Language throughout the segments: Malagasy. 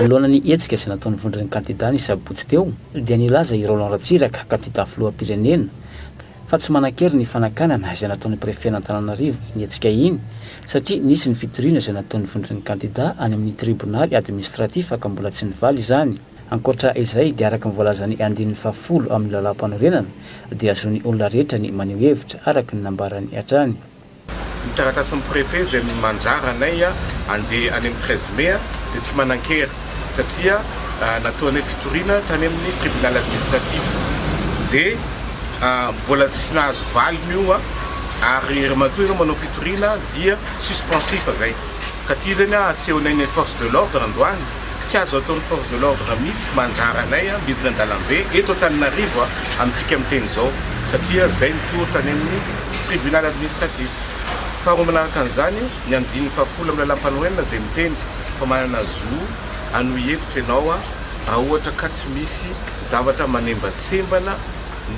Manoloana ny hetsika izay nataon'ny vondron'ny kandida ny sabotsy teo dia nilaza i Roland Ratsiraka, kandida filoham-pirenena, fa tsy manan-kery ny fanakanana izay nataon'ny prefen'Antananarivo iny hetsika iny satria nisy ny fitoriana izay nataon'ny vondron'ny kandida any amin'ny tribonaly administratif ka mbola tsy nivaly izany. Ankoatra izay dia araka ny voalazan'ny andininy fahafolo amin'ny lalàmpanorenana dia zon'ny olona rehetra ny maneho hevitra araka ny nambarany hatrany. Ny taratasin'ny préfet izay mandrara anay handeha any amin'ny 13 mai dia tsy manan-kery satria nataonay fitoriana tany amin'ny tribunal administratif dia mbola tsy nahazo valiny io ary raha matoa ianao manao fitoriana dia suspensif zay ka ty zany asehonay ny force de l'ordre androany tsy azo ataon'ny force de l'ordre mihitsy mandrara anay midina an-dalambe eto Antananarivo amintsika miteny izao satria zay nitory tany amin'ny Tribunal administratif. Faharoa manaraka an'izany, ny andininy fahafolo amin'ny lalàmpanorenana dia miteny fa manana zo hanohy hevitra ianao raha ohatra ka tsy misy zavatra manembatsembana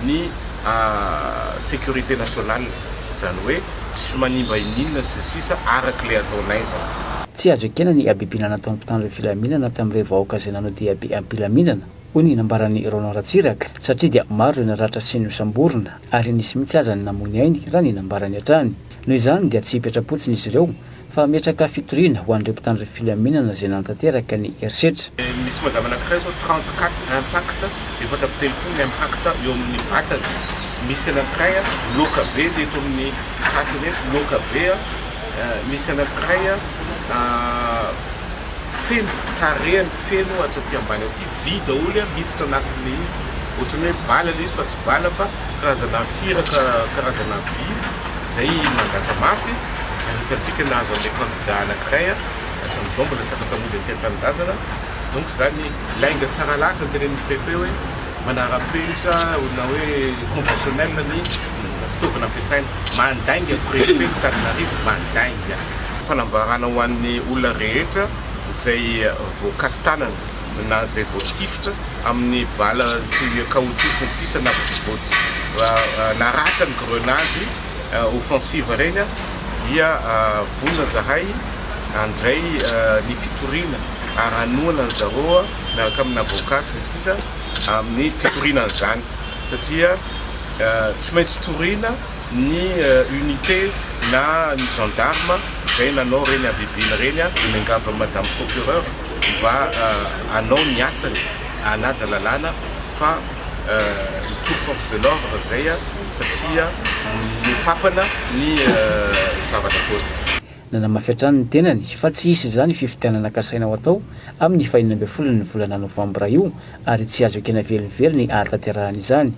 ny sécurité nationale, izany hoe tsy manimba ininona sy ny sisa araka ilay ataonay izany. Tsy azo ekena ny habibiana nataon'ny mpitandro filaminana tamin'ireo vahoaka izay nanao diabe am-pilaminana. Hoy ny nambaran'i Roland Ratsiraka, satria dia maro ireo naratra sy nosamborina ary nisy mihitsy aza ny namoy ny ainy raha ny nambarany hatrany. Noho izany dia tsy hipetra-potsiny izy ireo fa hametraka fitoriana ho an'ireo mpitandro filaminana izay nanatanteraka ny herisetra. Misy madama anankiray izao 34 impact, 34 ny impact eo amin'ny vatany, misy anankiray loaka be ny eto amin'ny tratrany eto, loaka be, misy anankiray feno tarehiny feno hatraty ambany aty, vy daholo miditra anatin'ilay izy, ohatran'ny hoe bala ilay izy fa tsy bala fa karazana firaka, karazana vy izay mandratra mafy, ary hitantsika nahazo an'ilay candidat anankiray hatramin'izao mbola tsy afaka mody aty an-tanindrazana, donc izany lainga tsara lahatra ny tenenin'ny préfet hoe manara-penitra na hoe conventionnel ny fitaovana ampiasaina, mandainga préfet Antananarivo, mandainga. Fanambarana ho an'ny olona rehetra izay voakasi-tanana na izay voatifitra amin'ny bala tsy caoutchouc sy ny sisa na naratra ny grenady offensive ireny dia vonona zahay handray ny fitoriana ary hanohana ny zareo miaraka amin'ny avocat sy ny sisa amin'ny fitoriana an'izany satria tsy maintsy toriana ny unité na ny gendarme izay nanao ireny habibiana ireny dia miangavy an'i madame procureur mba hanao ny asany hanaja lalàna fa mitory force de l'ordre izay satria nopapana ny zavatra ataony. Nanamafy hatrany ny tenany fa tsy hisy izany fifidianana kasaina ho atao amin'ny fahenina ambin'ny folon'ny volana novambra io ary tsy azo ekena velively ny hahatanterahana izany.